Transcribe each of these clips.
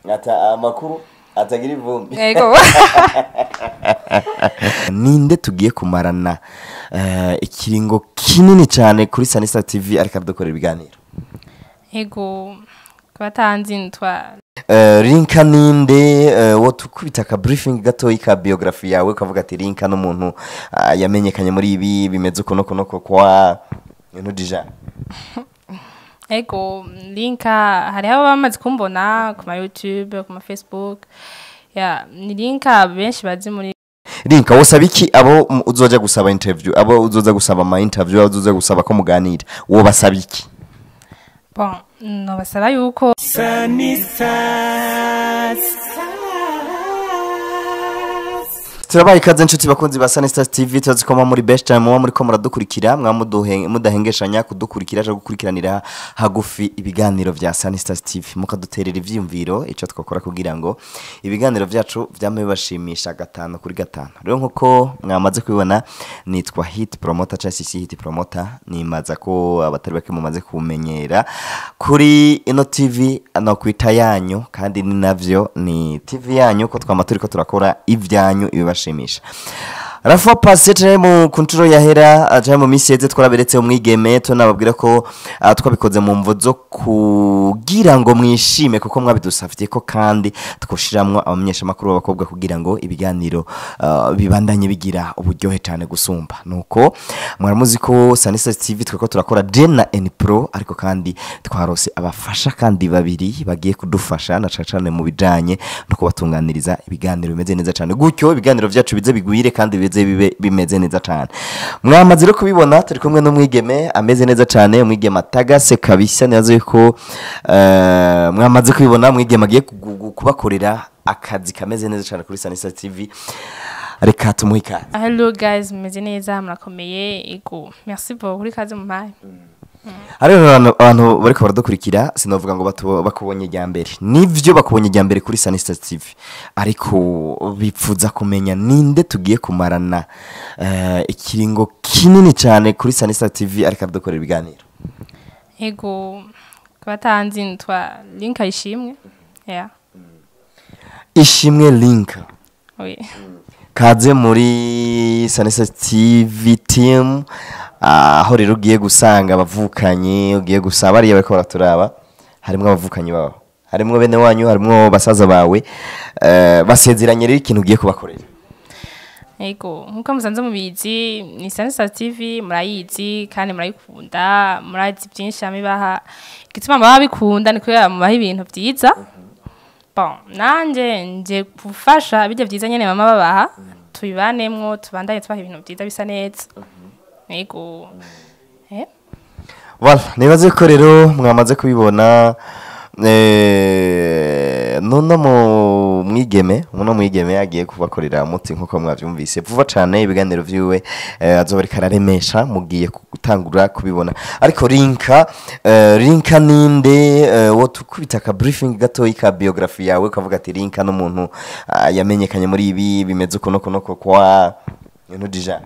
Ata amakuru atagira ivumbi. Yego. Ninde tugiye kumarana ikiringo kinini cyane kuri Sanisa TV ariko adukorera ibiganiro? Yego, kubatanzi ntwa Rinka ninde? Wo tukubita ka briefing gatoyi ka biography yawe, ukavuga ati Rinka n'umuntu yamenyekanye muri ibi, bimeze uko noko noko kwa ibintu déjà. Ego, Linka hariho abamaze kumbona ku ma YouTube, ku ma Facebook. Ya, ni Linka benshi bazi muri Rinka, wosaba iki abo uzoja gusaba interview, abo uzoza gusaba ama interview, abo uzoza gusaba ko muganira, wo basaba iki? Bon, nobasaba yuko Sunny Stars. Turabaye ikaze inshuti bakunzi ba Sunny Stars TV. Turazi ko muba muri best time, muba muri ko muradukurikira, mwamuduhe mudahengeshanya kudukurikira cyangwa gukurikiranira hagufi ibiganiro vya Sunny Stars TV, mukaduterera ivyiyumviro ico twakora kugira ngo ibiganiro vyacu vyame bibashimisha gatanu kuri gatanu. Rero nkuko mwamaze kubibona, nitwa Hit Promoter cyangwa CC Hit Promoter. Nimaza ko abatari bake mumaze kumenyera kuri ino TV no kwita yanyu, kandi ni navyo, ni TV yanyu, ko twama turiko turakora ivyanyu ibibashimisha. Rafa passé tare mu kunturo yahera tare mu misi yeze twaraberetse umwigeme, tunababwira ko twabikoze mu mvo zo kugira ngo mwishime, kuko mwabidusavye ko kandi twoshiramwo abamenyesha makuru b'abakobwa kugira ngo ibiganiro bibandanye bigira uburyohe cyane gusumba. Nuko mwaramuzi ko Sanisa TV tweko turakora Jen na N Pro, ariko kandi twarose abafasha kandi babiri bagiye kudufasha na cane cane mu bijanye no kubatunganiriza ibiganiro bimeze neza cyane, gutyo ibiganiro vyacu bize bigwire kandi bize bibe bimeze neza cyane. Mwamaze rero kubibona, turi kumwe n'umwigeme ameze neza cyane, umwigeme atagase kabisa. Nibaze yuko mwamaze kubibona, umwigeme agiye kubakorera akazi kameze neza cyane kuri Sanisa TV. Reka tumuhe ikaze. Hello guys, mumeze neza, murakomeye? Ego, merci beaucoup kuri kaze mumpaye. Hariho abantu bariko baradukurikira, sinovuga ngo bakubonye rya mbere. Nivyo, bakubonye rya mbere kuri Sanista TV, ariko bipfuza kumenya ninde tugiye kumarana ikiringo kinini cyane kuri Sanista TV ariko adukorera ibiganiro. Ego, kubatanzi ntwa Linka Ishimwe, yeah. Ishimwe Linka. Oui. Kaze muri Sanista TV team, aho rero ugiye gusanga abavukanye, ugiye gusaba bariya bariko baraturaba, harimwo abavukanyi babo, harimwo bene wanyu, harimwo basaza bawe, basezeranye rero ikintu ugiye kubakorera. Ego, nkuko musanze mubizi, ni Sanisa TV, murayizi kandi murayikunda, murazi byinshi amibaha. Igituma baba bikunda ni kubera mubaha ibintu vyiza. Bon, nanje nje gufasha bijya vyiza nyene mama babaha, tubibanemwo, tubandanye tubaha ibintu vyiza bisa neza. Ego. Voilà, nibaze ko rero mwamaze kubibona, nuno mu mwigeme, uno mwigeme agiye kubakorera umuti nkuko mwavyumvise vuba cane. Ibiganiro vyiwe azoba ariko araremesha, mugiye gutangura kubibona. Ariko Rinka, Rinka ninde? Wo tukubita ka briefing gatoyi ka biography yawe, ukavuga ati Rinka n'umuntu yamenyekanye muri ibi, bimeze uko noko noko kwa ibintu déjà.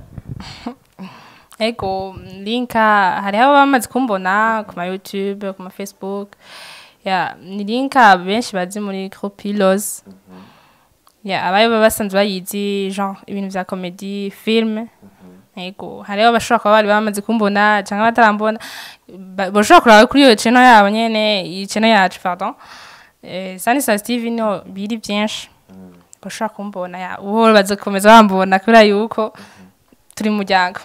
Ego, Linka hariho abamaze kumbona ku ma YouTube, ku ma Facebook. Ya, ni Linka benshi bazi muri groupe Heroes. Ya, abayo baba basanzwe bayizi, genre ibintu vya comedy, film. Ego, hariho abashobora kuba bari bamaze kumbona canke batarambona. Bashobora kuraba kuri iyo channel yabo nyene, iyi channel yacu, pardon. Sanisa TV niho biri byinshi. Bashobora kumbona, ya, ubu bazokomeza bambona kubera yuko turi mu muryango.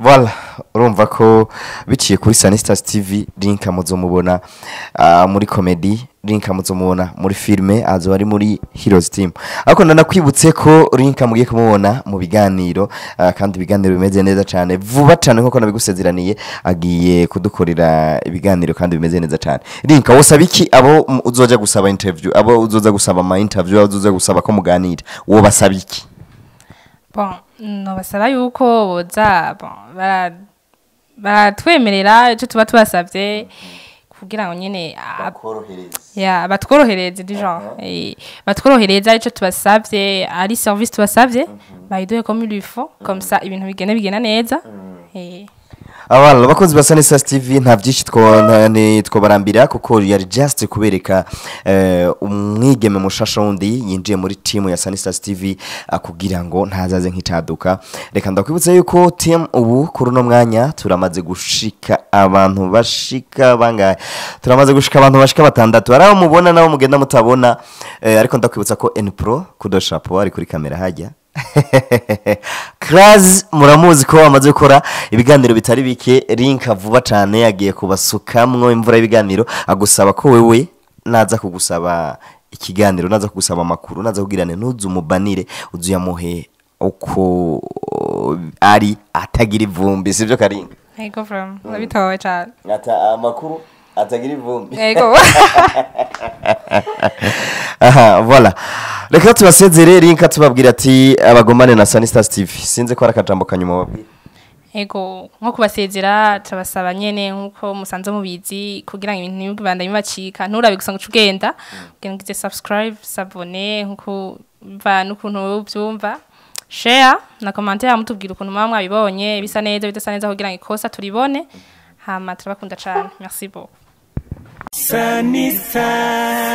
Voilà, urumva ko biciye kuri Sanistas TV, Linka muzomubona muri comedy, Linka muzomubona muri filme, azoba ari muri Heroes Team. Ariko ndanakwibutse ko Linka mugiye kumubona mu biganiro, kandi ibiganiro bimeze neza cyane vuba cyane nkuko nabigusezeraniye, agiye kudukorera ibiganiro kandi bimeze neza cyane. Linka, wosaba iki abo uzoja gusaba interview, abo uzoza gusaba ama interview, abo uzoza gusaba ko muganira, wo basaba iki? Bon, nobasaba yuko boza, bon, baratwemerera icyo tuba tubasabye kugira ngo nyine ya, batworohereze du genre, batworohereza icyo tubasabye, ari service tubasabye bayiduhe comme il faut, comme ça ibintu bigenda neza. Abana abakozi ba Sanisas TV, nta byinshi twobarambira kuko yari just kubereka. Umwigeme mushasha wundi yinjiye muri team ya Sunny Stars TV, kugira ngo ntazaze nk'icaduka. Reka ndakwibutsa yuko team ubu kuri uno mwanya turamaze gushika abantu bashika bangahe? Turamaze gushika abantu bashika batandatu. Hari abo mubona nabo mugenda mutabona, ariko ndakwibutsa ko N Pro kudo chapeau ari kuri kamera hajya. Kraz muramuzi ko amaze gukora ibiganiro bitari bike. Linka vuba cyane yagiye kubasukamwo imvura y'ibiganiro, agusaba ko wewe naza kugusaba ikiganiro, naza kugusaba amakuru, naza kugirane, ntuzu umubanire, uzuyamuhe uko ari atagira ivumbi, sibyo Karinga? Ego, from urabitowe cyane. Ata amakuru atagira ivumbi. Ego. Aha, voilà, reka tubasezere. Linka tubabwira ati abagomane na Sunny Stars TV. Sinze ko ari akajambo kanyuma babwira. Ego, nko kubasezera, turabasaba nyene nkuko musanze mubizi, kugira ngo ibintu ntibibandanye bibacika, nturabe gusa ngo uce ugenda, kugira ngo ugize subscribe, s'abonner, nkuko biva n'ukuntu wowe ubyumva, share na commentaire, mutubwira ukuntu muba mwabibonye, bisa neza, bidasa neza, kugira ngo ikosa turibone. Hama turabakunda cane, merci beaucoup. Sunny Stars.